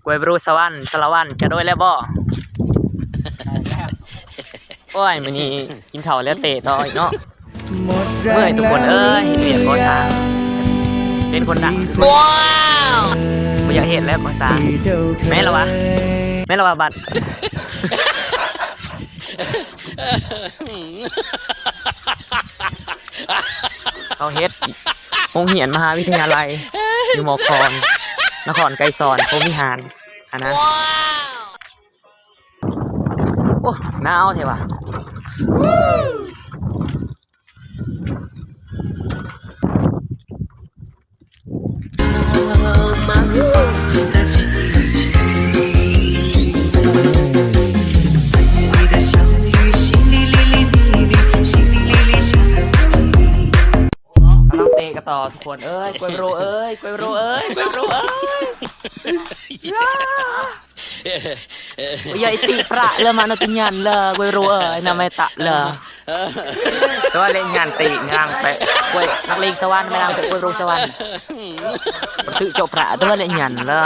ກວຍບຣູສະຫວັນ ສາລະວັນ ຈະໂດຍແລ້ວບໍ່? ໂອ້ຍ ມື້ນີ້ກິນເຂົ້າແລ້ວເຕະຕໍ່ອີກເນາະ. ເມື່ອຍທຸກຄົນເອີຍ ເຮັດວຽກກໍ່ສ້າງ ເປັນຄົນດັງ ວ້າວ ບໍ່ຢາກເຮັດແລ້ວກໍ່ສ້າງ. ແມ່ນລະວະ ແມ່ນລະວະບັດ ເຂົາເຮັດໂຮງຮຽນມະຫາວິທະຍາໄລ ຢູ່ໝໍຄອນ ນະຄອນໄກສອນ ພົມວິຫານຫັ້ນນະ. ໂອ້ ໜາວແທ້ຫວາ. ກຳລັງເຕະກັນຕໍ່ທຸກຄົນເອີຍ ກວຍໂຣເອີຍ ກວຍໂຣເອີຍ ກວຍໂຣເອີຍ. ຢາຍຕິປະເລີມານະຕິຍານເລີ ກວຍໂຣເອີຍ ນະແມ່ຕະເລີ. ແຕ່ວ່າເລຍຍານຕິຍ່າງໄປ ກວຍນັກເລງສະຫວັນ ແມ່ນາງໄປກວຍໂຣສະຫວັນ ປະຕິໂຈະປະ ແຕ່ວ່າເລຍຍານເລີ.